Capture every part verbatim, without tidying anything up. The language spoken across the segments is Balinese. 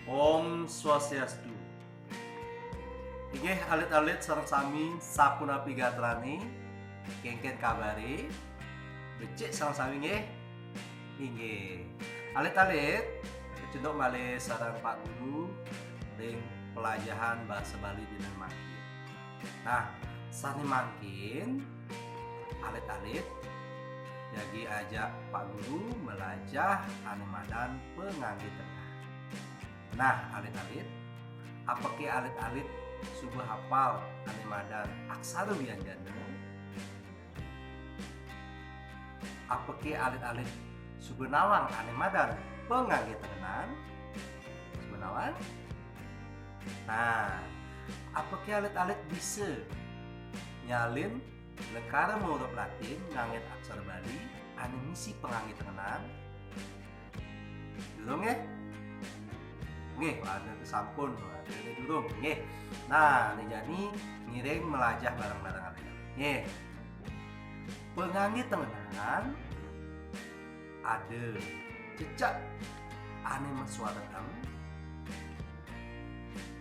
Om Swastiastu. Inggih alit-alit sareng sami, sapunapi gatrane? Kengken kabare? Becik sareng sami nggih? Inggih. Alit-alit, kecunduk malih sareng Pak Guru ring pelajahan basa Bali dina mangkin. Nah, sane mangkin alit-alit jagi ajak Pak Guru melajah ane madan pangangge tengenan. Nah, alit-alit, apake alit-alit suba hapal ane madan aksara wianjana? Apake alit-alit suba nawang ane madan pangangge tengenan? Suba nawang? Nah, apake alit-alit bisa nyalin lengkara maurip Latin nganggen aksara Bali ane misi pangangge tengenan? Durung, nggih? Nggih, wantah sampun, wantah durung, nggih. Nah, ane jani ngiring melajah bareng-bareng alit-alit. Nggih. Pangangge tengenan ada cecek ane masuara em,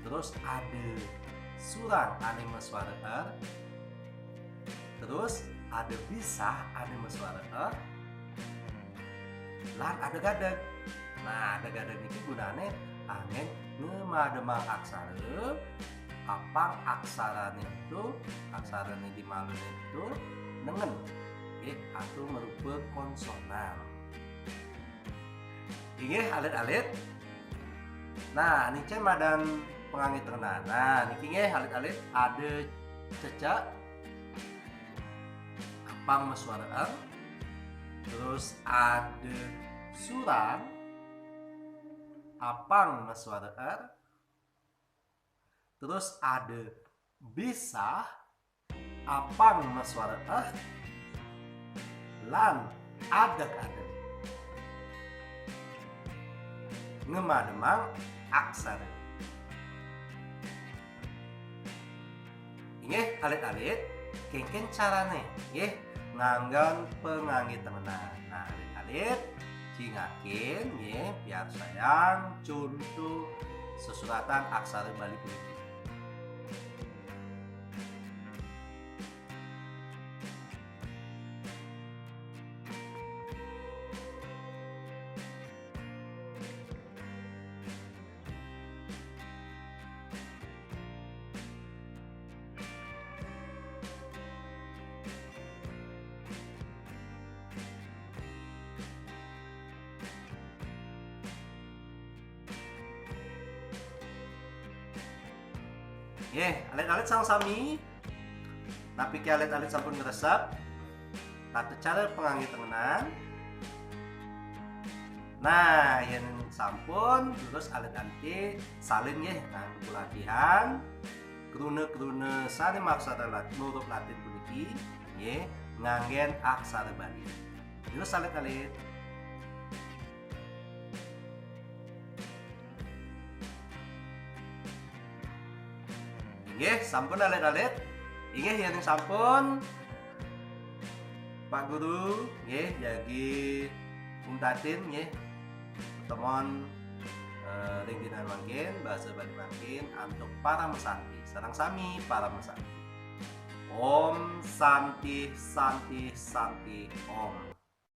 terus ada surang ane masuara er, terus ada bisah ane masuara er, lan ada gadeg. Nah, ada gadeg niki gunane anggen ngemademang aksara, apang aksarane itu, aksarane di malune itu nengen, nggih, atau merupa konsonan. Inggih, alit-alit. Nah, niki madan pangangge tengenan. Nah, niki nggih alit-alit ada cecek apang masuara er, terus ada surang apang masuara er, terus ada bisah apang masuara eh, lan adeg-adeg ngemademang aksara. Inggih, alit-alit, kengken carane, nggih, nganggen pangangge tengenan. Nah, alit-alit, cingakin, nggih, piarsayang conto sesuratan aksara Bali puniki. Nggih, alit-alit sareng sami. Napi ke alit-alit sampun ngresep tata cara pangangge tengenan? Nah, yen sampun, terus alit-alite salin nggih nganggo latihan kruna-kruna sane maksara lat-, huruf Latin puniki nggih nganggen aksara Bali. Terus alit-alit. Inggih, sampun alit-alit. Inggih, yen sampun, Pak Guru, nggih, jagi pungkatin, nggih, pertemuan, eh, ring dinten mangkin, basa Bali mangkin, antuk parama santi. Sareng sami parama santi. Om Santi, Santi, Santi, Om.